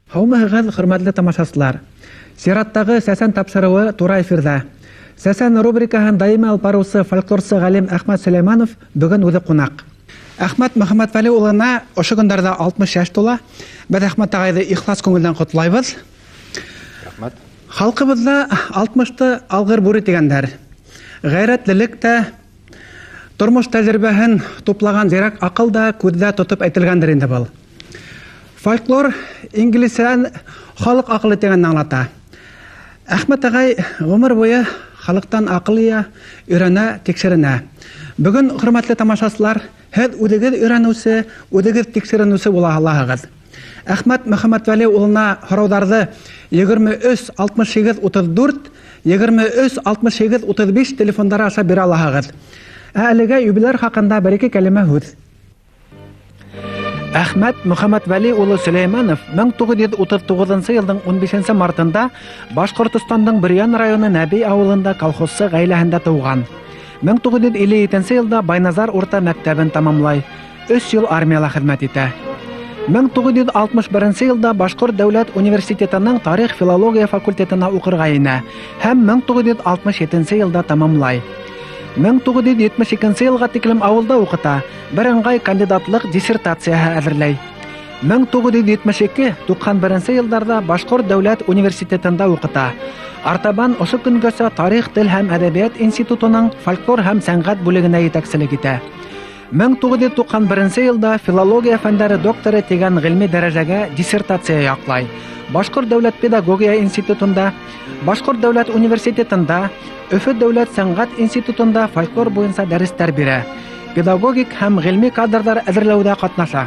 Һаумыһығыҙ, хөрмәтле тамашасылар! Сираттағы Сәсән тапшырыуы тура эфирҙа. Сәсән рубрикаһын даими алып барыусы фольклорсы ғалим Әхмәт Сөләймәнов бөгөн үҙе ҡунаҡ. Әхмәт Мөхәммәтвәли улына ошо көндәрҙә 60 йәш тула. Беҙ Әхмәт ағайҙы ихлас күңелдән ҡотлайбыҙ. Рәхмәт. Халҡыбыҙҙа 60-ты алғыр бүре тигәндәр. Ғәйрәтлелек тә, тормош тәжрибәһен туплаған зирәк аҡыл да күҙҙә тотоп әйтелгәндер инде был. Фольклор инглизсән халыҡ аҡылы тигәнне аңлата. Әхмәт ағай ғүмер буйы халыҡтан аҡыл йыя, өйрәнә, тикшеренә. Бөгөн, хөрмәтле тамашасылар, һеҙ үҙегеҙ өйрәнеүсе, үҙегеҙ тикшеренеүсе була алаһығыҙ. Әхмәт Мөхәммәтвәли улына һорауҙарҙы 23 68 34, 23 68 35 телефондары аша бирә алаһығыҙ. Ә әлегә юбиляр хаҡында бер-ике кәлимә һүҙ. Әхмәт Мөхәммәтвәли улы Сөләймәнов 1939 йылдың 15 мартында Башҡортостандың Бөрйән районы Нәби ауылында колхозсы ғаиләһендә тыуған. 1957 йылда Байназар урта мәктәбен тамамлай, 3 йыл армияла хеҙмәт итә. 1961 йылда Башҡорт дәүләт университетының тарих-филология факультетына уҡырға инә һәм 1967 йылда тамамлай. 1972 йылға тиклем ауылда уҡыта, бер ыңғай кандидатлыҡ диссертацияһы әҙерләй. 1972-91 йылдарҙа Башҡорт дәүләт университетында уҡыта. Артабан ошо көнгәсә тарих, тел һәм әҙәбиәт институтының фольклор һәм сәнғәт бүлегенә етәкселек итә. 1991 йылда филология фәндәре докторы тигән ғилми дәрәжәгә диссертация яҡлай. Башҡорт дәүләт педагогия институтында, Башҡорт дәүләт университетында, Өфө дәүләт сәнғәт институтында фольклор буйынса дәрестәр бирә. Педагогик һәм ғилми кадрҙар әҙерләүҙә ҡатнаша.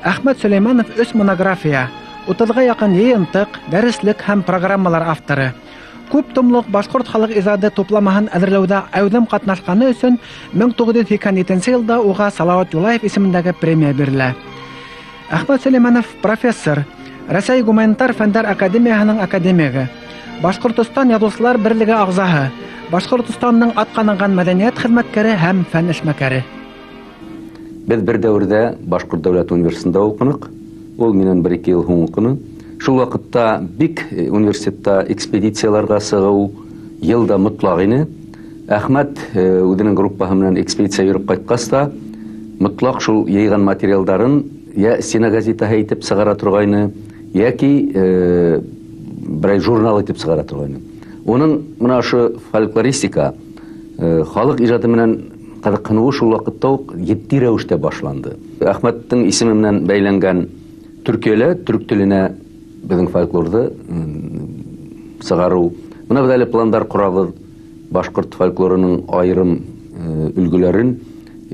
Әхмәт Сөләймәнов 3 монография, 30-ға яҡын йыйынтыҡ, дәреслек һәм программалар авторы. Күп томлыҡ башҡорт халыҡ ижады тупламаһын әҙерләүҙә әүҙем ҡатнашҡаны өсөн 1987 йылда уға Салауат Юлаев исемендәге премия бирелә. Әхмәт Сөләймәнов профессор, Рәсәй гуманитар фәндәр академияһының академигы, Башҡортостан яҙыусылар берлеге ағзаһы, Башҡортостандың атҡаҙанған мәҙәниәт хеҙмәткәре һәм фән эшмәкәре. Беҙ бер дәүерҙә Башҡорт дәүләт университетында уҡыныҡ. Ул минән 1-2 йыл һуң уҡыны. Шул ваҡытта бик университетта экспедицияларға сығыу йыл да мотлаҡ ине. Әхмәт үҙенең группаһы менән экспедиция йөрөп ҡайтҡас та мотлаҡ шул йыйған материалдарын йә стена газетаһы итеп сығара торғайны, йәки берәй журнал итеп сығара торғайны. Уның мына ошо фольклористика, халыҡ ижады менән ҡыҙыҡһыныуы шул ваҡытта уҡ етди рәүештә башланды. Әхмәттең исеме менән бәйләнгән Төркиәлә төрк теленә беҙҙең фольклорҙы сығарыу. Бына беҙ әле пландар ҡорабыҙ, башҡорт фольклорының айырым өлгөләрен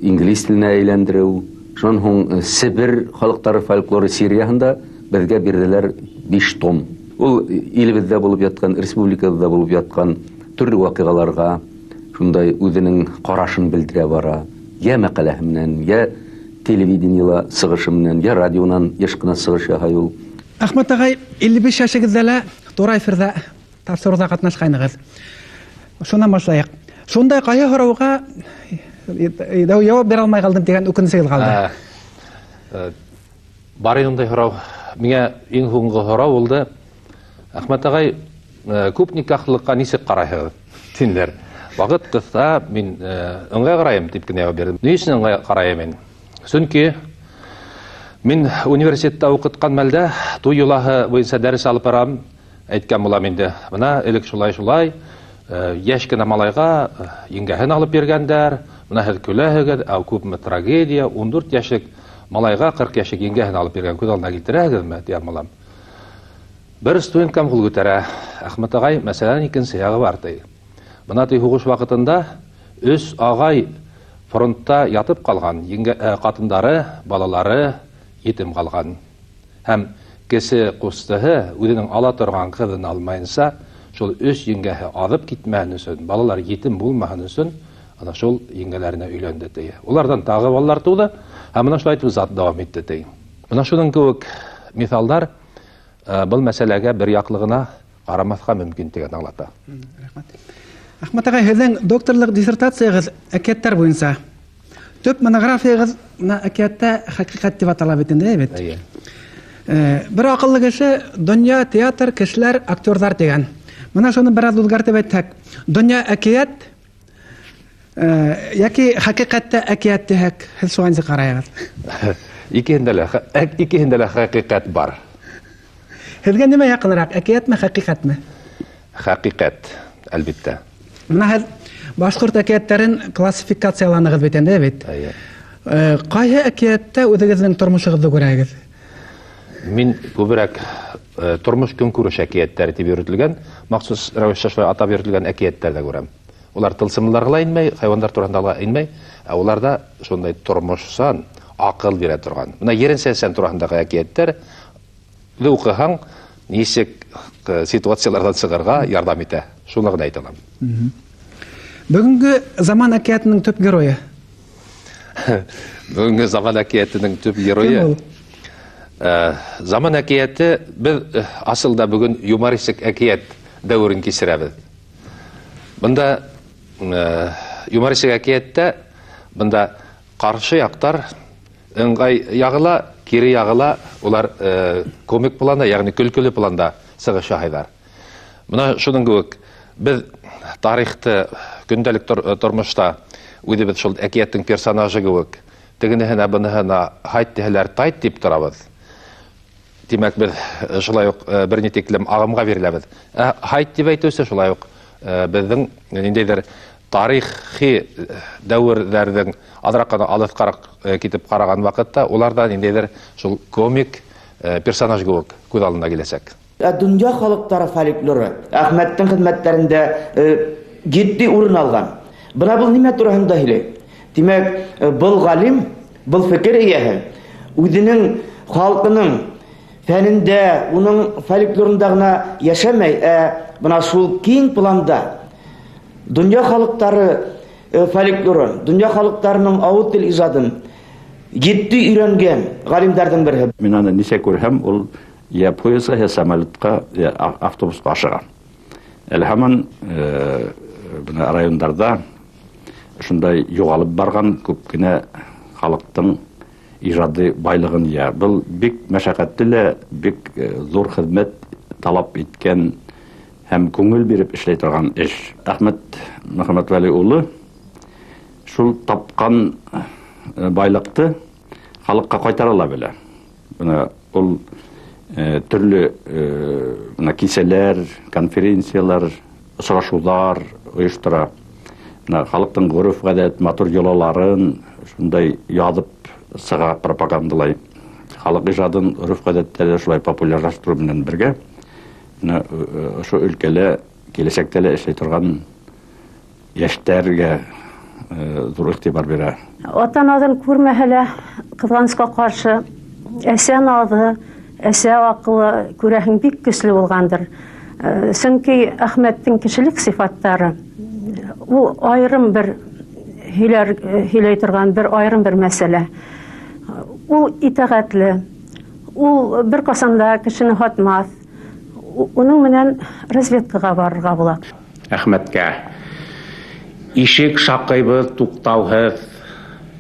инглиз теленә әйләндереү. Шунан һуң Себер халыҡтары фольклоры серияһында беҙгә бирҙеләр 5 том. Ул илебеҙҙә булып ятҡан, республикабыҙҙа булып ятҡан төрлө ваҡиғаларға шундай үҙенең ҡарашын белдерә бара. Йә мәҡәләһе менән, йә телевидениела сығышы менән, йә радионан йыш ҡына сығыш яһай ул. Әхмәт ағай, 55 йәшегеҙҙә лә тура эфирҙа тапшырыуҙа ҡатнашҡайнығыҙ. Шунан башлайыҡ. Шундай ҡайһы һорауға яуап бирә алмай ҡалдым тигән үкенесегеҙ ҡалды? Бар ундай һорау. Миңә иң һуңғы һорау булды. Әхмәт ағай, күп никахлылыҡҡа нисек ҡарайһығыҙ? Тинеләр. Ваҡыт ҡыҫа, мин ыңғай ҡарайым тип кенә яуап бирҙем. Ни өсөн ыңғай ҡарайым мин? Сөнки мин университетта уҡытҡан мәлдә туй йолаһы буйынса дәрес алып барам, әйткән булам инде. Бына элек шулай-шулай, йәш кенә малайға еңгәһен алып биргәндәр. Бына һеҙ көләһегеҙ, ә күпме трагедия, 14 йәшлек малайға 40 йәшлек еңгәһен алып биргән, күҙ алдына килтерәһегеҙме, тигән булам. Бер студенткам ҡул күтәрә. Әхмәт ағай, мәсәлән, икенсе яғы бар ти. Бына ти һуғыш ваҡытында 3 ағай фронтта ятып ҡалған, еңгә, ҡатындары, балалары етим ҡалған. Һәм кесе ҡустыһы үҙенең ала торған ҡыҙын алмайынса, шул 3 еңгәһе аҙып китмәһен өсөн, балалар етим булмаһын өсөн, ана шул еңгәләренә өйләнде ти. Уларҙан тағы балалар тыуҙы, һәм бына шулай итеп зат дауам итте ти. Бына шуның кеүек миҫалдар был мәсьәләгә бер яҡлығына ҡарамаҫҡа мөмкин тигән аңлата. Рәхмәт. Әхмәт ағай, һеҙҙең докторлыҡ диссертацияғыҙ әкиәттәр буйынса. Төп монографияғыҙ бына әкиәттә хәҡиҡәт тип атала бит инде, бит? Эйе. Бер аҡыллы кеше донъя, театр, кешеләр, актерҙар тигән. Бына шуны бер аҙ үҙгәртеп әйтһәк, донъя әкиәт йәки хәҡиҡәттә әкиәт тиһәк, һеҙ шуға нисек ҡарайһығыҙ? Икеһендә лә хәҡиҡәт бар. Һеҙгә нимә яҡыныраҡ, әкиәтме, хәҡиҡәтме? Хәҡиҡәт, әлбиттә. Бына һеҙ башҡорт әкиәттәрен классификацияланығыҙ бит инде, бит? Эйе. Ҡайһы әкиәттә үҙегеҙҙең тормошоғоҙҙо күрәһегеҙ? Мин күберәк тормош көнкүреш әкиәттәре тип йөрөтөлгән, махсус рәүештә шулай атап йөрөтөлгән әкиәттәрҙә күрәм. Улар тылсымларға ла инмәй, хайуандар тураһында ла инмәй, ә уларҙа шундай тормошсан аҡыл бирә торған. Бына Еренсәсән тураһындағы әкиәттәр уҡыһаң, нисек ситуацияларҙан сығырға ярҙам итә. Шуны ғына әйтә алам. Бөгөнгө заман әкиәтенең төп геройы? Бөгөнгө заман әкиәтенең төп геройы? Заман әкиәте, беҙ асылда бөгөн юмористик әкиәт дәүерен кисерәбеҙ. Бында юмористик әкиәттә бында ҡаршы яҡтар ыңғай яғы ла, кире яғы ла, улар комик планда, йәғни көлкөлө планда сығыш яһайҙар. Бына шуның кеүек беҙ тарихты көндәлек тормошта үҙебеҙ шул әкиәттең персонажы кеүек тегенеһенә, быныһына һайт тиһәләр тайт тип торабыҙ. Тимәк, беҙ шулай уҡ бер ни тиклем ағымға биреләбеҙ. Ә һайт тип әйтеүсе шулай уҡ беҙҙең ниндәйҙер тарихи дәүерҙәрҙең аҙыраҡ ҡына алыҫҡараҡ китеп ҡараған ваҡытта уларҙа ниндәйҙер шул комик персонаж кеүек күҙ алдына киләсәк. Донъя халыҡтары фольклоры Әхмәттең хеҙмәттәрендә етди урын алған. Бына был нимә тураһында һөйләй? Тимәк, был ғалим, был фекер эйәһе үҙенең халҡының фәнендә, уның фольклорында ғына йәшәмәй, ә бына шул киң планда донъя халыҡтары фольклорын, донъя халыҡтарының ауыҙ тел ижадын етди өйрәнгән ғалимдарҙың береһе. Мин аны нисә күрһәм, ул я поездға, я самолетҡа, я автобусҡа ашыға. Әле һаман бына райондарҙа шундай юғалып барған күп кенә халыҡтың ижади байлығын йыя. Был бик мәшәҡәтле лә, бик ҙур хеҙмәт талап иткән һәм күңел биреп эшләй торған эш. Әхмәт Мөхәммәтвәли улы шул тапҡан байлыҡты халыҡҡа ҡайтара ла белә. Бына ул төрлө бына кисәләр, конференциялар, осрашыуҙар ойоштора. Бына халыҡтың ғөрөф-ғәҙәт, матур йолаларын шундай яҙып сыға, пропагандалай. Халыҡ ижадын, ғөрөф-ғәҙәттәрҙе шулай популярлаштырыу менән бергә бына ошо өлкәлә киләсәктә лә эшләй торған йәштәргә ҙур иғтибар бирә. Ата наҙын күрмәһә лә, ҡыҙғанысҡа ҡаршы, әсә наҙы, әсә аҡылы күрәһең бик көслө булғандыр. Сөнки Әхмәттең кешелек сифаттары ул айырым бер һөйләй торған бер айырым бер мәсьәлә. Ул итәғәтле, ул бер ҡасан да кешене һатмаҫ. Уның менән разведкаға барырға була. Әхмәткә ишек шаҡыйбыҙ туҡтауһыҙ,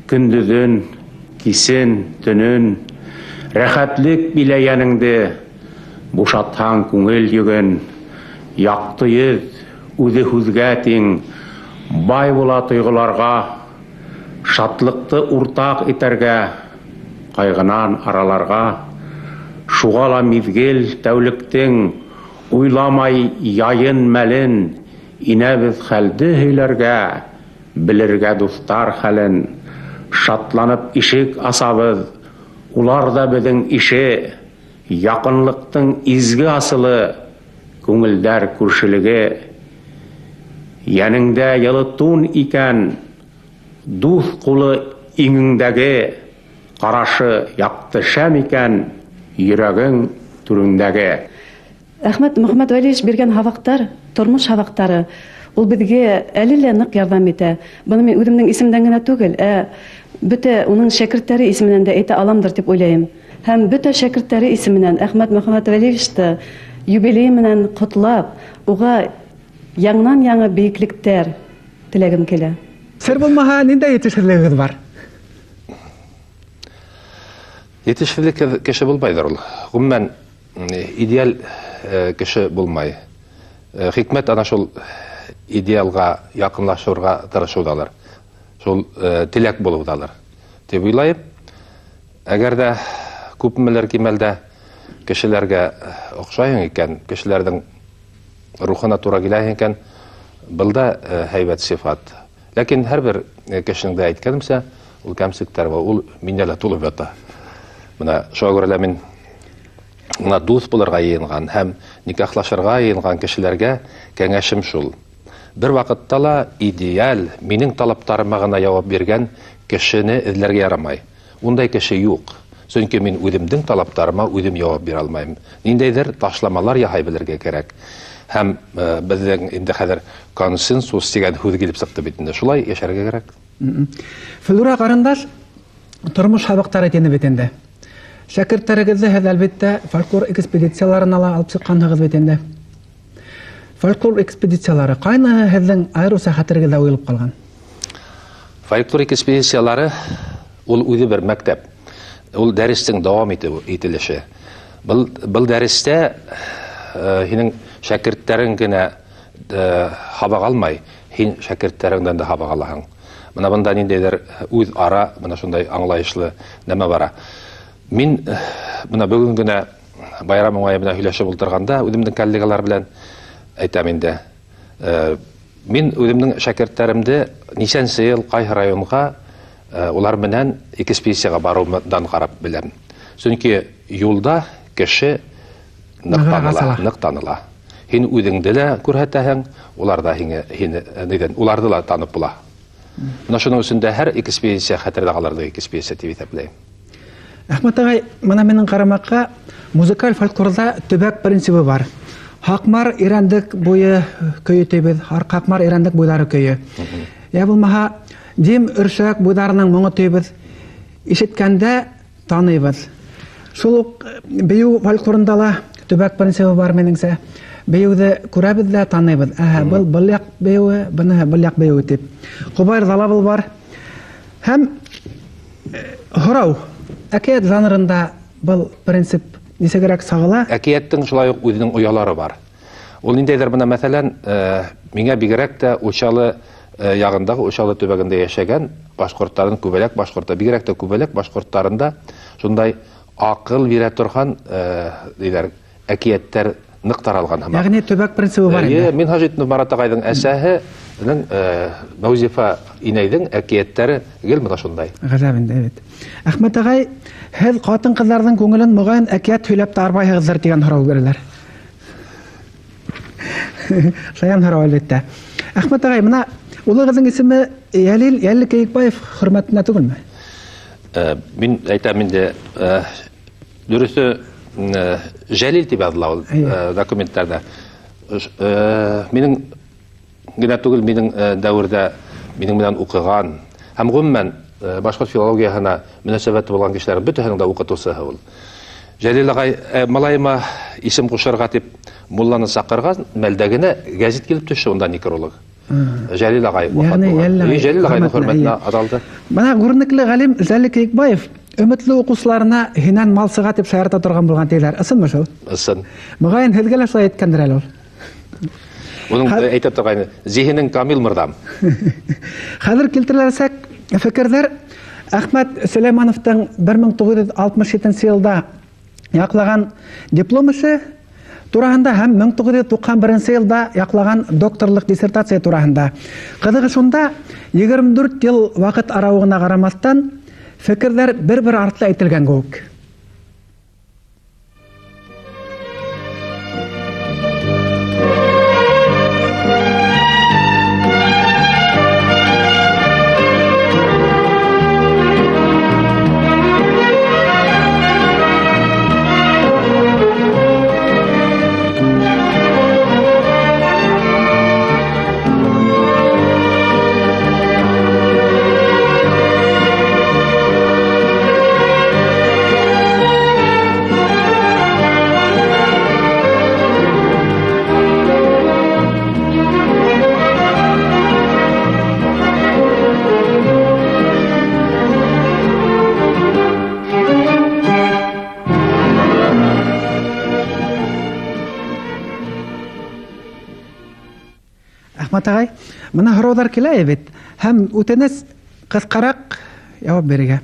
көндөҙөн, кисен, төнөн, рәхәтлек биләйәнеңде, бушатһаң күңел йөгөн, яҡты йөҙ, үҙе һүҙгә тиң, бай була тойғоларға, шатлыҡты уртаҡ итәргә, ҡайғынан араларға, шуға ла миҙгел тәүлектең, уйламай яйын мәлен, инәбеҙ хәлде һөйләргә, белергә дуҫтар хәлен, шатланып ишек асабыҙ, улар ҙа беҙҙең ише, яҡынлыҡтың изге асылы, күңелдәр күршелеге. Йәнеңдә йылы тун икән, дуҫ ҡулы иңеңдәге, ҡарашы яҡты шәм икән, йөрәгең түреңдәге. Әхмәт Мөхәммәтвәлиевич биргән һабаҡтар, тормош һабаҡтары, ул беҙгә әле лә ныҡ ярҙам итә. Быны мин үҙемдең исемдән генә түгел, ә бөтә уның шәкерттәре исеменән дә әйтә аламдыр тип уйлайым. Һәм бөтә шәкерттәре исеменән Әхмәт Мөхәммәтвәлиевичты юбилей менән ҡотлап, уға яңынан-яңы бейеклектәр теләгем килә. Сер булмаһа, ниндәй етешһеҙлегегеҙ бар? Етешһеҙлек кеше булмайҙыр ул. Ғөмүмән, идеаль кеше булмай. Хикмәт ана шул идеалға яҡынлашыуға тырышыуҙалыр. Шул теләк булыуҙалыр тип уйлайым. Әгәр ҙә күпмелер кимәлдә кешеләргә оҡшайһың икән, кешеләрҙең рухына тура киләһең икән, был да һәйбәт сифат. Ләкин һәр бер кешенең дә әйткәнемсә, ул кәмселектәр бар, ул миндә лә тулып ята. Бына шуға күрә лә мин бына дуҫ булырға йыйынған һәм никахлашырға йыйынған кешеләргә кәңәшем шул. Бер ваҡытта ла идеаль, минең талаптарыма ғына яуап биргән кешене эҙләргә ярамай. Ундай кеше юҡ. Сөнки мин үҙемдең талаптарыма үҙем яуап бирә алмайым. Ниндәйҙер ташламалар яһай белергә кәрәк. Һәм беҙҙең инде хәҙер консенсус тигән һүҙ килеп сыҡты бит инде. Шулай йәшәргә кәрәк. Флүрә ҡарындаш, тормош һабаҡтары тине бит инде. Шәкерттәрегеҙҙе һеҙ әлбиттә фольклор экспедицияларына ла алып сыҡҡанһығыҙ бит инде. Фольклор экспедициялары ҡайныһы һеҙҙең айырыуса хәтерегеҙҙә уйылып ҡалған? Фольклор экспедициялары ул үҙе бер мәктәп. Ул дәрестең дауам ителеше. Был дәрестә һинең шәкерттәрең генә һабаҡ алмай, һин шәкерттәреңдән дә һабаҡ алаһың. Бына бында ниндәйҙер үҙ ара, бына шундай аңлайышлы нәмә бара. Мин бына бөгөн генә байрам уңайы менән һөйләшеп ултырғанда үҙемдең коллегалар белән әйтәм инде. Мин үҙемдең шәкерттәремде нисәнсе йыл ҡайһы районға улар менән экспедицияға барыуҙан ҡарап беләм. Сөнки юлда кеше ныҡ таныла. Һин үҙеңде лә күрһәтәһең, улар да һине, нидән, уларҙы ла танып була. Бына шуның өсөн дә һәр экспедиция хәтерҙә ҡалырлыҡ экспедиция тип иҫәпләйем. Әхмәт ағай, бына минең ҡарамаҡҡа музыкаль фольклорҙа төбәк принцибы бар. Һаҡмар Ирәндек буйы көйө тибеҙ, Һаҡмар Ирәндек буйҙары көйө. Йә булмаһа, Дим Өршәк буйҙарының моңо тибеҙ. Ишеткәндә таныйбыҙ. Шул уҡ бейеү фольклорында ла төбәк принцибы бар минеңсә. Бейеүҙе күрәбеҙ ҙә таныйбыҙ. Әһә, был был яҡ бейеүе, быныһы был яҡ бейеүе тип. Ҡобайырҙа ла был бар. Һәм һорау, әкиәт жанрында был принцип нисегерәк сағыла? Әкиәттең шулай уҡ үҙенең оялары бар. Ул ниндәйҙер бына, мәҫәлән, миңә бигерәк тә Учалы яғындағы Учалы төбәгендә йәшәгән башҡорттарҙың күбәләк башҡорттар, бигерәк тә күбәләк башҡорттарында шундай аҡыл бирә торған ниҙәр, әкиәттәр ныҡ таралған һымаҡ. Йәғни төбәк принцибы бар инде. Минһажетдинов Марат ағайҙың әсәһенең Мәүзифа инәйҙең әкиәттәре гел бына шундай. Ғәжәп инде, бит. Әхмәт ағай, һеҙ ҡатын-ҡыҙҙарҙың күңелен моғайын әкиәт һөйләп тә арбайһығыҙҙыр тигән һорау бирәләр. Шаян һорау әлбиттә. Әхмәт ағай, бына улығыҙҙың исеме Йәлил, Йәлил Кейекбаев хөрмәтенә түгелме? Мин әйтәм инде, дөрөҫө Жәлил тип яҙыла ул документтарҙа. Минең генә түгел, минең дәүерҙә минең менән уҡыған һәм ғөмүмән башҡорт филологияһына мөнәсәбәте булған кешеләрҙең бөтәһенең дә уҡытыусыһы ул. Жәлил ағай малайыма исем ҡушырға тип мулланы саҡырған мәлдә генә гәзит килеп төштө, унда некролог. Жәлил ағай вафат булған. Жәлил ағайҙың хөрмәтенә аталды. Бына күренекле ғалим Жәлил Кейекбаев өмөтлө уҡыусыларына һинән мал сыға тип шаярта торған булған тиҙәр. Ысынмы шул? Ысын. Моғайын һеҙгә лә шулай әйткәндер әле ул. Уның әйтеп торғайны, зиһенең камил мырҙам. Хәҙер килтереләсәк фекерҙәр Әхмәт Сөләймановтың 1967 йылда яҡлаған диплом эше тураһында һәм 1991 йылда яҡлаған докторлыҡ диссертация тураһында. Ҡыҙығы шунда, 24 йыл ваҡыт арауығына ҡарамаҫтан, фекерҙәр бер-бер артлы әйтелгән кеүек. Әхмәт ағай, бына һорауҙар килә бит. Һәм үтенес ҡыҫҡараҡ яуап бирергә.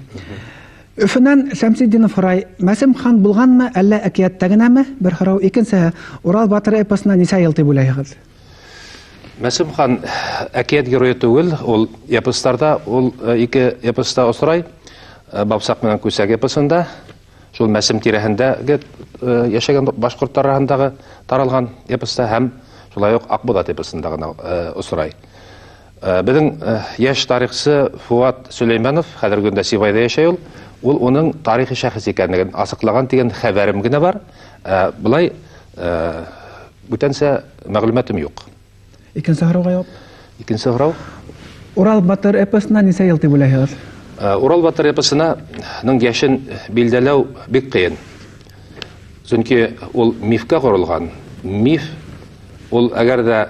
Өфөнән Шәмсетдинов һорай, Мәсем хан булғанмы, әллә әкиәттә генәме? Бер һорау. Икенсеһе, Урал батыр эпосына нисә йыл тип уйлайһығыҙ? Мәсем хан әкиәт геройы түгел, ул эпостарда, ул ике эпоста осрай, Бабсаҡ менән Күсәк эпосында, шул Мәсем тирәһендәге йәшәгән башҡорттар араһындағы таралған эпоста һәм шулай уҡ Аҡбуҙат эпосында ғына осрай. Беҙҙең йәш тарихсы Фуат Сөләймәнов хәҙерге көндә Сибайҙа йәшәй ул. Ул уның тарихи шәхес икәнлеген асыҡлаған тигән хәбәрем генә бар. Былай бүтәнсә мәғлүмәтем юҡ. Икенсе һорауға яуап. Икенсе һорау. Урал батыр эпосына нисә йыл тип уйлайһығыҙ? Урал батыр эпосының йәшен билдәләү бик ҡыйын. Сөнки ул мифкә ҡоролған. Миф ул әгәр ҙә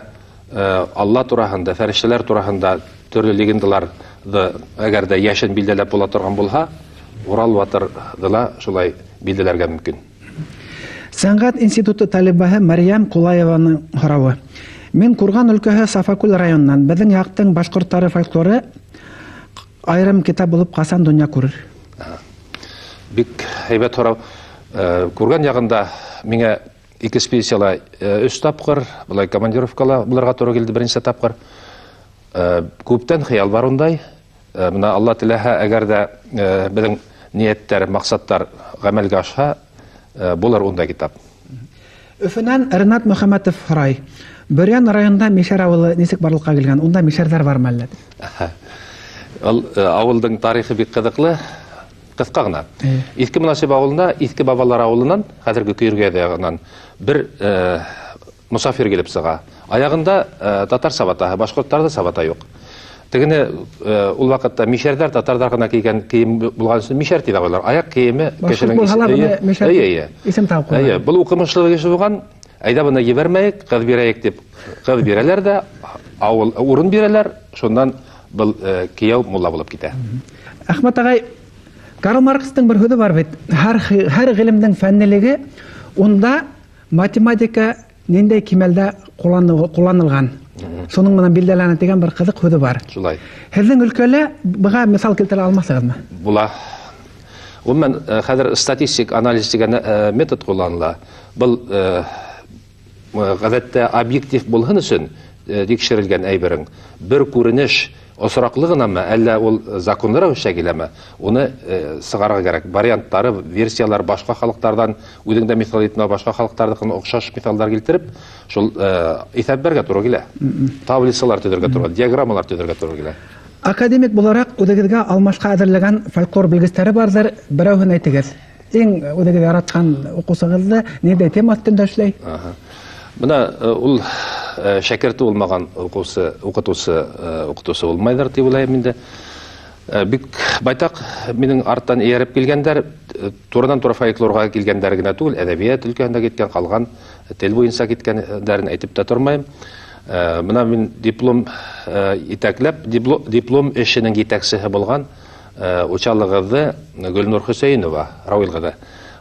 Алла тураһында, фәрештәләр тураһында төрлө легендаларҙы әгәр ҙә йәшен билдәләп була торған булһа, Урал батырҙы ла шулай билдәләргә мөмкин. Сәнғәт институты талибаһы Мариям Ҡулаеваның һорауы. Мин Курган өлкәһе Сафакүл районынан. Беҙҙең яҡтың башҡорттары фольклоры айырым китап булып ҡасан донъя күрер? Бик һәйбәт һорау. Курган яғында миңә экспедицияла 3 тапҡыр, былай командировкала булырға тура килде беренсе тапҡыр. Күптән хыял бар ундай. Бына Алла теләһә, әгәр ҙә беҙҙең ниәттәр, маҡсаттар ғәмәлгә ашһа, булыр ундай китап. Өфөнән Ренат Мөхәмәтов һорай. Бөрйән районында Мишәр ауылы нисек барлыҡҡа килгән? Унда мишәрҙәр бармы әллә? Ул ауылдың тарихы бик ҡыҙыҡлы, ҡыҫҡа ғына. Иҫке Мөнасип ауылында, Иҫке Бабалар ауылынан, хәҙерге Көйөргәҙе яғынан бер мосафир килеп сыға. Аяғында татар сабатаһы, башҡорттарҙа сабата юҡ. Тегене ул ваҡытта мишәрҙәр татарҙар ғына кейгән кейем булған өсөн мишәр тип атайҙар. Аяҡ кейеме кешенең исем табып ҡуйған. Был уҡымышлы кеше булған, әйҙә быны ебәрмәйек, ҡыҙ бирәйек тип ҡыҙ бирәләр ҙә, ауыл урын бирәләр, шунан был кейәү мулла булып китә. Әхмәт ағай, Карл Маркстың бер һүҙе бар бит. Һәр ғилемдең фәннилеге унда математика ниндәй кимәлдә ҡулланылған. Шуның менән билдәләнә тигән бер ҡыҙыҡ һүҙе бар. Шулай. Һеҙҙең өлкәлә быға миҫал килтерә алмаҫһығыҙмы? Була. Ғөмүмән, хәҙер статистик анализ тигән метод ҡулланыла. Был ғәҙәттә объектив булһын өсөн тикшерелгән әйберең бер күренеш осраҡлы ғынамы, әллә ул законлы рәүештә киләме, уны сығарырға кәрәк. Варианттары, версиялар башҡа халыҡтарҙан, үҙең дә миҫал итмә, башҡа халыҡтарҙыҡын оҡшаш миҫалдар килтереп, шул иҫәпләргә тура килә. Таблицалар төҙөргә тура, диаграммалар төҙөргә тура килә. Академик булараҡ үҙегеҙгә алмашҡа әҙерләгән фольклор белгестәре барҙыр, берәүһен әйтегеҙ. Иң үҙегеҙ яратҡан уҡыусығыҙҙы ниндәй тема өҫтөндә эшләй? Бына ул шәкерте булмаған уҡыусы, уҡытыусы булмайҙыр тип уйлайым инде. Бик байтаҡ минең арттан эйәреп килгәндәр, туранан-тура фольклорға килгәндәр генә түгел, әҙәбиәт өлкәһендә киткән, ҡалған тел буйынса киткәндәрен әйтеп тә тормайым. Бына мин диплом етәкләп, диплом эшенең етәксеһе булған учалығыҙҙы Гөлнур Хөсәйенова, Рауил ҡыҙы.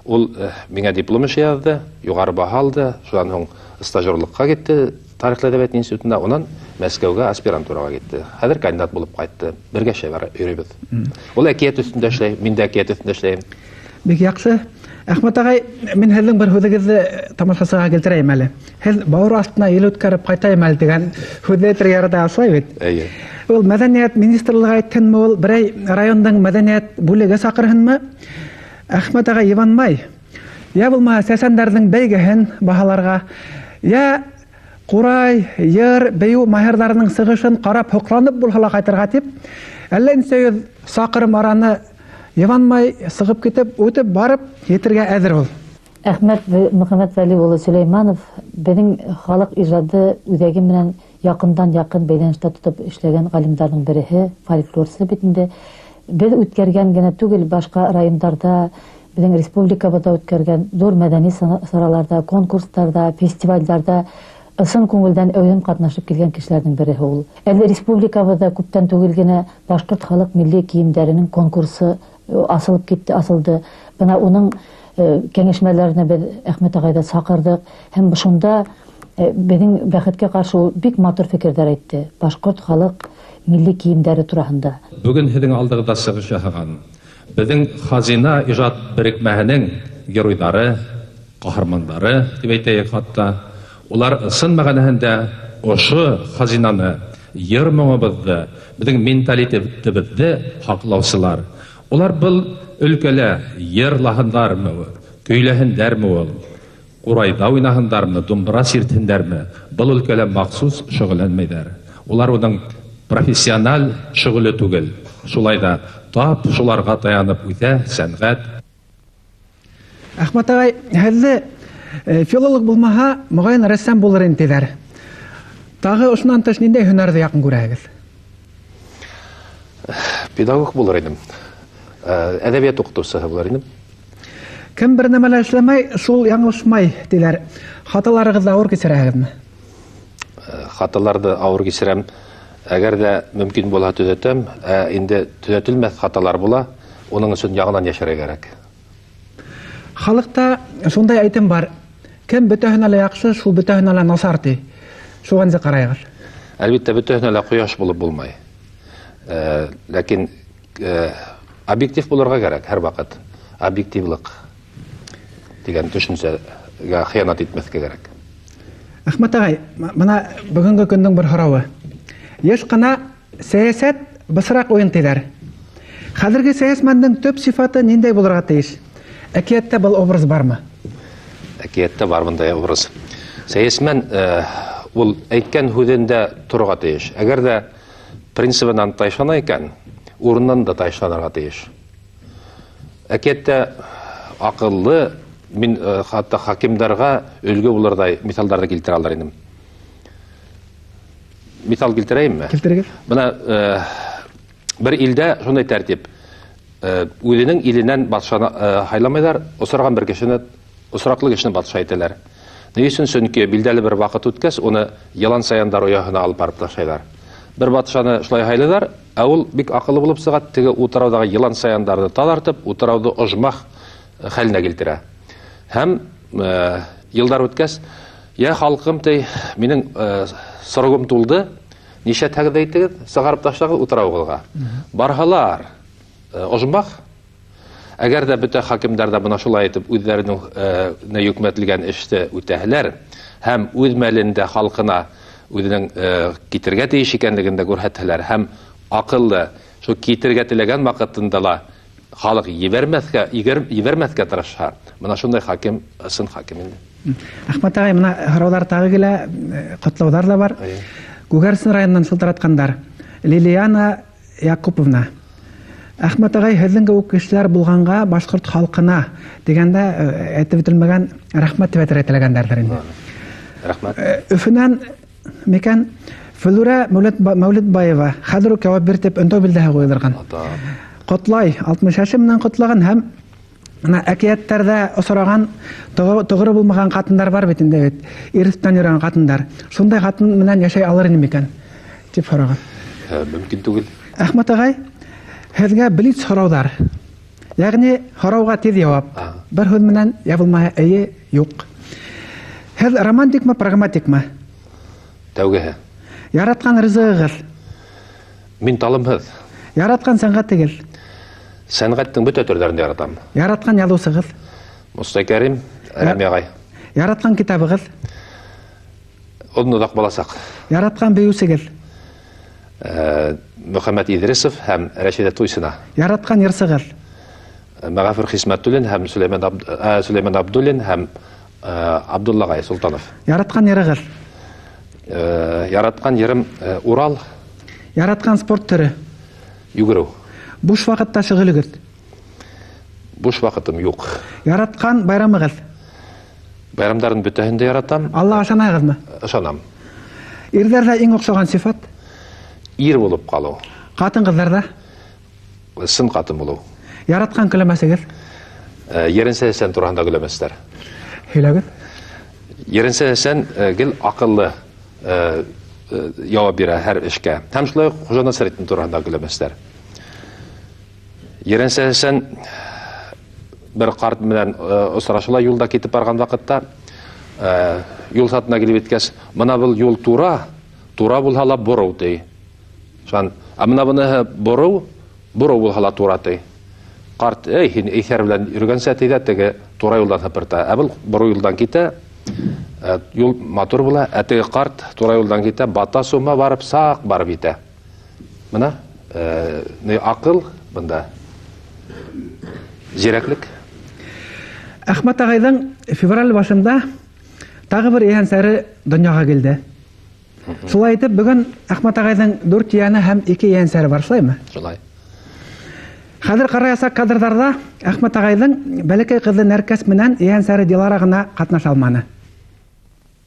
Ул миңә диплом эше яҙҙы, юғары баһа алды, шунан һуң стажерлыҡҡа китте Тарих әҙәбиәт институтында, унан Мәскәүгә аспирантураға китте. Хәҙер кандидат булып ҡайтты. Бергә эшләй йөрөйбөҙ. Ул әкиәт өҫтөндә эшләй, мин дә әкиәт өҫтөндә эшләйем. Бик яҡшы. Әхмәт ағай, мин һеҙҙең бер һүҙегеҙҙе тамашасыға килтерәйем әле. Һеҙ бауыр аҫтына ел үткәреп ҡайтайым әле тигән һүҙҙе әйтергә ярата шулай бит? Эйе. Ул мәҙәниәт министрлығы әйтһенме, ул берәй райондың мәҙәниәт бүлеге саҡырһынмы? Әхмәт ағай йыбанмай. Йә булмаһа сәсәндәрҙең бәйгеһен баһаларға, йә ҡурай, йыр, бейеү маһирҙарының сығышын ҡарап һоҡланып булһа ла ҡайтырға тип, әллә нисә йөҙ саҡырым араны йыбанмай сығып китеп, үтеп барып етергә әҙер ул. Әхмәт Мөхәммәтвәли улы Сөләймәнов беҙҙең халыҡ ижады үҙәге менән яҡындан яҡын бәйләнештә тотоп эшләгән ғалимдарҙың береһе, фольклорсы бит инде. Беҙ үткәргән генә түгел, башҡа райондарҙа, беҙҙең республикабыҙҙа үткәргән ҙур мәҙәни сараларҙа, конкурстарҙа, фестивалдәрҙә ысын күңелдән әүҙем ҡатнашып килгән кешеләрҙең береһе ул. Әле республикабыҙҙа күптән түгел генә башҡорт халыҡ милли кейемдәренең конкурсы асылып китте, асылды. Бына уның кәңәшмәләренә беҙ Әхмәт ағайҙы саҡырҙыҡ һәм шунда Беҙҙең бәхеткә ҡаршы ул бик матур фекерҙәр әйтте. Башҡорт халыҡ милли кейемдәре тураһында. Бөгөн һеҙҙең алдығыҙҙа сығыш яһаған беҙҙең Хазина ижад берекмәһенең геройҙары, ҡаһармандары тип әйтәйек хатта. Улар ысын мәғәнәһендә ошо хазинаны, йыр моңобоҙҙо, беҙҙең менталитетыбыҙҙы һаҡлаусылар. Улар был өлкәлә йырлаһындармы, көйләһендәрме ул, ҡурайҙа уйнаһындармы, думбыра сиртһендәрме, был өлкәлә махсус шөғөлләнмәйҙәр. Улар уның профессиональ шөғөлө түгел. Шулай да тап шуларға таянып үҫә сәнғәт. Әхмәт ағай, һеҙҙе филолог булмаһа, моғайын рәссам булыр ине тиҙәр. Тағы ошонан тыш ниндәй һөнәрҙе яҡын күрәһегеҙ? Педагог булыр инем. Әҙәбиәт уҡытыусыһы булыр инем. Кем бер нәмә лә эшләмәй, шул яңылышмай тиҙәр. Хаталарығыҙҙы ауыр кисерәһегеҙме? Хаталарҙы ауыр кисерәм. Әгәр ҙә мөмкин булһа төҙәтәм, инде төҙәтелмәҫ хаталар була, уның өсөн яңынан йәшәргә кәрәк. Халыҡта шундай әйтем бар: кем бөтәһенә лә яҡшы, шул бөтәһенә лә насар ти. Шуға нисек ҡарайһығыҙ? Әлбиттә, бөтәһенә лә ҡояш булып булмай. Ләкин объектив булырға кәрәк һәр ваҡыт. Объективлыҡ тигән төшөнсәгә хыянат итмәҫкә кәрәк. Әхмәт ағай, бына бөгөнгө көндөң бер һорауы. Йыш ҡына сәйәсәт бысраҡ уйын тиҙәр. Хәҙерге сәйәсмәндең төп сифаты ниндәй булырға тейеш? Әкиәттә был образ бармы? Әкиәттә бар бындай образ. Сәйәсмән ул әйткән һүҙендә торорға тейеш. Әгәр ҙә принцибынан тайшана икән, урынынан да тайшанырға тейеш. Әкиәттә аҡыллы, мин хатта хакимдарға өлгө булырҙай миҫалдарҙы килтерә алыр инем. Миҫал килтерәйемме? Килтерегеҙ. Бына бер илдә шундай тәртип. Үҙенең иленән батшаны һайламайҙар, осраған бер кешене, осраҡлы кешене батша итәләр. Ни өсөн? Сөнки билдәле бер ваҡыт үткәс, уны йылан саяндар ояһына алып барып ташлайҙар. Бер батшаны шулай һайлайҙар, ә ул бик аҡыллы булып сыға, теге утрауҙағы йылан саяндарҙы таҙартып, утрауҙы ожмах хәленә килтерә. Һәм йылдар үткәс, йә халҡым ти, минең срогым тулды, нишләтһәгеҙ әйтегеҙ, сығарып ташлағыҙ утрауғыҙға. Барһалар, ожмах. Әгәр ҙә бөтә хакимдар ҙа бына шулай итеп үҙҙәренең йөкмәтелгән эште үтәһәләр һәм үҙ мәлендә халҡына үҙенең китергә тейеш икәнлеген дә күрһәтһәләр һәм аҡыллы шул китергә теләгән ваҡытында ла халыҡ ебәрмәҫкә тырышһа, бына шундай хаким, ысын хаким инде. Әхмәт ағай, бына һорауҙар тағы килә, ҡотлауҙар ҙа бар. Күгәрсен районынан шылтыратҡандар. Лилиана Якуповна. Әхмәт ағай, һеҙҙең кеүек кешеләр булғанға башҡорт халҡына тигәндә әйтеп бөтөлмәгән рәхмәт тип әйтергә теләгәндәрҙер инде. Рәхмәт. Өфөнән микән Флүрә Мәүлетбаева хәҙер үк яуап бир тип өндәү билдәһе ҡуйылдырған. Ҡотлай, 60 йәше менән ҡотлаған һәм бына әкиәттәрҙә осраған тоғро булмаған ҡатындар бар бит инде бит. Иректән йөрөгән ҡатындар. Шундай ҡатын менән йәшәй алыр инем микән тип һораған. Мөмкин түгел. Әхмәт ағай, һеҙгә блиц һорауҙар. Йәғни һорауға тиҙ яуап. Бер һүҙ менән йә булмаһа эйе, юҡ. Һеҙ романтикмы, прагматикмы? Тәүгеһе. Яратҡан ризығығыҙ? Мин талымһыҙ. Яратҡан сәнғәтегеҙ? Сәнғәттең бөтә төрҙәрен яратам. Яратҡан яҙыусығыҙ? Мостай Кәрим, Рәми ағай. Яратҡан китабығыҙ? Оҙон оҙаҡ баласаҡ. Яратҡан бейеүсегеҙ? Мөхәммәт Идрисов һәм Рәшиҙә Туйсина. Яратҡан йырсығыҙ? Мәғәфүр Хисмәтуллин һәм Сөләймән Абдуллин һәм Абдулла ағай Солтанов. Яратҡан йырығыҙ? Яратҡан йырым Урал. Яратҡан спорт төрө? Йүгереү. Буш ваҡытта шөғөлөгөҙ? Буш ваҡытым юҡ. Яратҡан байрамығыҙ? Байрамдарын бөтәһен дә яратам. Аллаға ышанаһығыҙмы? Ышанам. Ирҙәрҙә иң оҡшаған сифат? Ир булып ҡалыу. Ҡатын-ҡыҙҙарҙа? Сын ҡатын булыу. Яратҡан көләмәсегеҙ? Еренсә Хәсән тураһында көләмәстәр. Һөйләгеҙ. Еренсә Хәсән гел аҡыллы яуап бирә һәр эшкә. Һәм шулай уҡ Хужа Насретдин тураһында көләмәстәр. Еренсә Хәсән бер ҡарт менән осрашыла юлда китеп барған ваҡытта, Юл сатына килеп еткәс, мына был юл тура, тура булһа ла бороу ти. Шунан, ә мына быныһы бороу, бороу булһа ла тура ти. Ҡарт, эй, һин иҫәр белән йөрөгәнсә ти ҙә, теге тура юлдан һыпырта. Ә был бороу юлдан китә, юл матур була, ә теге ҡарт тура юлдан китә, бата сума барып, саҡ барып етә. Мына, ни аҡыл бында, зирәклек. Әхмәт ағайҙың февраль башында тағы бер ейәнсәре донъяға килде. Шулай итеп, бөгөн Әхмәт ағайҙың 4 ейәне һәм 2 ейәнсәре бар, шулаймы? Шулай. Хәҙер ҡараясаҡ кадрҙарҙа Әхмәт ағайҙың бәләкәй ҡыҙы Нәркәс менән ейәнсәре Дилара ғына ҡатнаша алманы.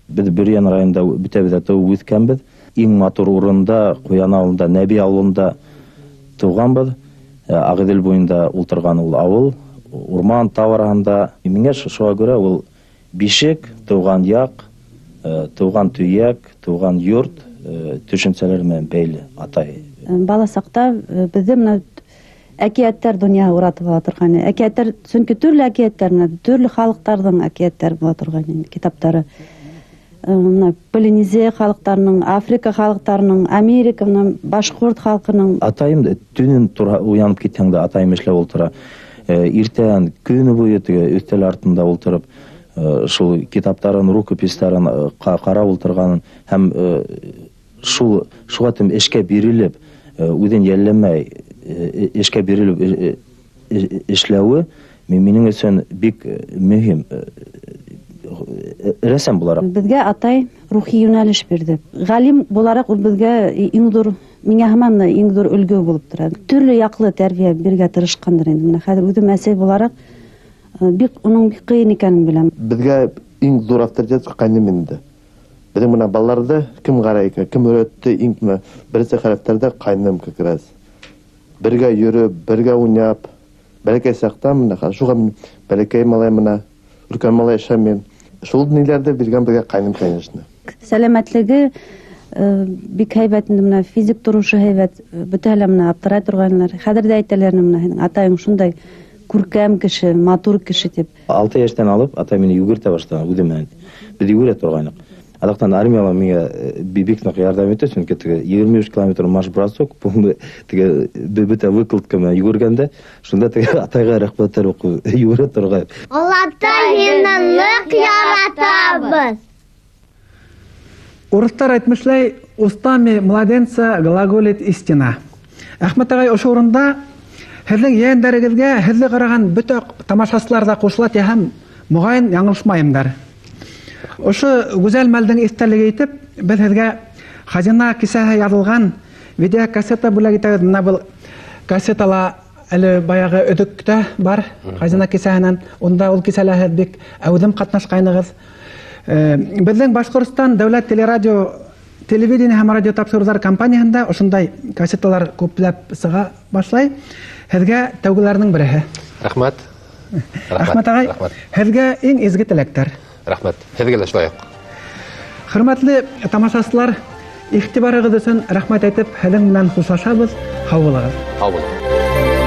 Беҙ Бөрйән районында бөтәбеҙ дә тыуып үҫкәнбеҙ. Иң матур урында, Ҡуян ауылында, Нәби ауылында тыуғанбыҙ. Ағиҙел буйында ултырған ул ауыл, урман, тау араһында. Миңә шуға күрә ул бишек, тыуған яҡ, тыуған төйәк, тыуған йорт төшөнсәләре менән бәйле атай. Бала саҡта беҙҙе мына әкиәттәр донъяһы уратып ала торған. Әкиәттәр, сөнки төрлө әкиәттәр, мына төрлө халыҡтарҙың әкиәттәре була торған инде, китаптары. Мына Полинезия халыҡтарының, Африка халыҡтарының, Америка, мына башҡорт халҡының. Атайым төнөн тура уянып китһәң дә атайым эшләп ултыра. Иртән көнө буйы теге өҫтәл артында ултырып, шул китаптарын, рукопистарын ҡарап ултырғанын һәм шул шуға тим эшкә бирелеп, үҙен йәлләмәй, эшкә бирелеп эшләүе минең өсөн бик мөһим. Рәсем булараҡ. Беҙгә атай рухи йүнәлеш бирҙе. Ғалим булараҡ ул беҙгә иң ҙур, миңә һаман да иң ҙур өлгө булып тора. Төрлө яҡлы тәрбиә бирергә тырышҡандыр инде. Мына хәҙер үҙем әсәй булараҡ, бик уның бик ҡыйын икәнен беләм. Беҙгә иң ҙур авторитет ҡайным инде. Беҙҙең мына балаларҙы кем ҡарай икән, кем өйрәтте, иң беренсе хәрефтәрҙә ҡайным как раз. Бергә йөрөп, бергә уйнап, бәләкәй саҡта мына шуға мин бәләкәй малай мына, өлкән малай эшләм. Шул ниләрҙе биргән беҙгә ҡайным, конечно. Сәләмәтлеге бик һәйбәт инде, мына физик торошо һәйбәт, бөтәһе лә мына аптырай торғайнылар. Хәҙер ҙә әйтәләр, мына һинең атайың шундай күркәм кеше, матур кеше тип. 6 йәштән алып атай мине йүгертә башланы үҙе менән. Беҙ йүгерә торғайныҡ. Аҙаҡтан армияла миңә бик ныҡ ярҙам итте, сөнки теге 23 километр марш бросок, теге бөтә выкладка менән йүгергәндә, шунда теге атайға рәхмәттәр уҡып йүгерә торғайным. Олатай һине ныҡ яратабыҙ. Урыҫтар әйтмешләй, устами младенца глаголит истина. Әхмәт ағай, ошо урында һеҙҙең ейәндәрегеҙгә һеҙҙе ҡараған бөтә тамашасылар ҙа ҡушыла тиһәм, моғайын яңылышмайымдар. Ошо гүзәл мәлдең иҫтәлеге итеп, беҙ һеҙгә хазина кисәһе яҙылған видеокассета бүләк итәбеҙ. Мына был кассетала әле баяғы өҙөктә бар хазина кисәһенән. Унда ул кисәлә һеҙ бик әүҙем ҡатнашҡайнығыҙ. Беҙҙең Башҡортостан дәүләт телерадио, телевидение һәм радио тапшырыуҙар компанияһында ошондай кассеталар күпләп сыға башлай. Һеҙгә тәүгеләренең береһе. Рәхмәт. Рәхмәт ағай. Рәхмәт. Һеҙгә иң изге теләктәр. Рәхмәт. Һеҙгә лә шулай уҡ. Хөрмәтле тамашасылар, иғтибарығыҙ өсөн рәхмәт әйтеп, һеҙҙең менән хушлашабыҙ. Һау булығыҙ. Һау булығыҙ.